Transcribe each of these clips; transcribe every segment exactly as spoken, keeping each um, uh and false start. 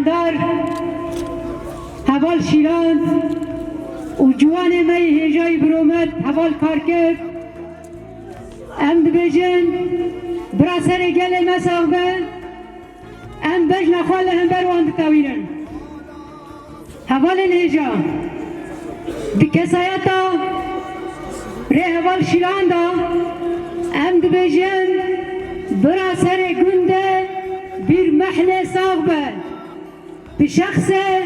Dar, heval Şîlan û ciwanê me yê hêjayî biromet, heval Karker, em dibêjin, bira serê gelê me sax be, em bejna xwe li hember wan ditewînin. Hevalên hêja, di kesayeta rê heval Şîlan de em dibêjin, bira serê gundê Bîr Mehlê sax be. Bi şexsê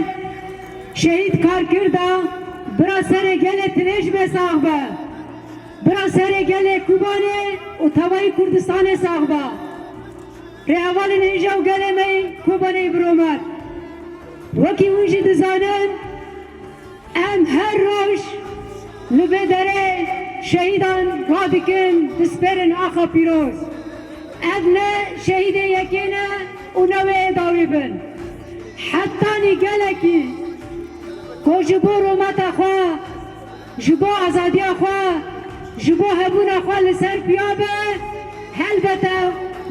şehîd Karkir de bira serê gelê Tilêj be sax be. Bira serê gelê Kubanê û tevayî Kurdistanê sax be. Rêhevalên hêja û gelê me yê Kobanê biromet. Wekî hûn jî dizanin, em her roj li vê derê şehîdan radikin, dispêrin axa pîroz. Ev ne şehîdê yekê ne û ne wê ê dawî bin. Hetanî gelekî ku ji bo rûmeta xwe, ji bo azadiya xwe, ji bo hebûna xwe li ser piya be, helbete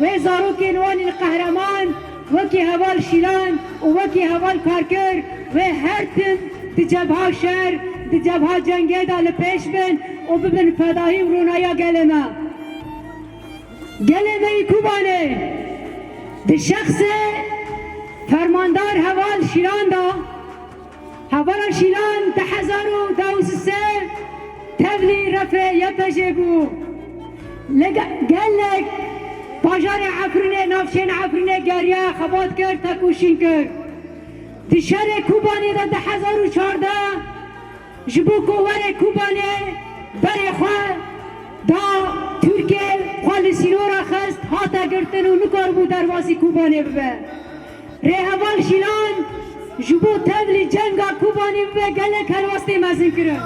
wê zarokên wan ên qehreman, wekî heval Şîlan û wekî heval Karker, wê her tim di cebha şer, di cebha cengê de li pêş bin û bibin fedahî û rûnaya gelê me. Gelê me yî Kubanê, di şexsê fermandar heval Şîlan de, hevala Şîlan di hezar û deh û sê tevlî refê Y P J bû. Li ge-, gelek bajarê Efrînê, navçeyên Efrînê geriya, xebat kir, tekoşîn kir. Di şerê Kubanê de di hezar û çardeh ji bo ku were Kubanê berê xwe da Tirkiyê, xwe li sînora xist, hate girtin û nikaribû derbasî Kubanê bibe. Rêheval Şîlan ji bo tevlî cenga Kubanê bibe gelek helwestê mezin kirin.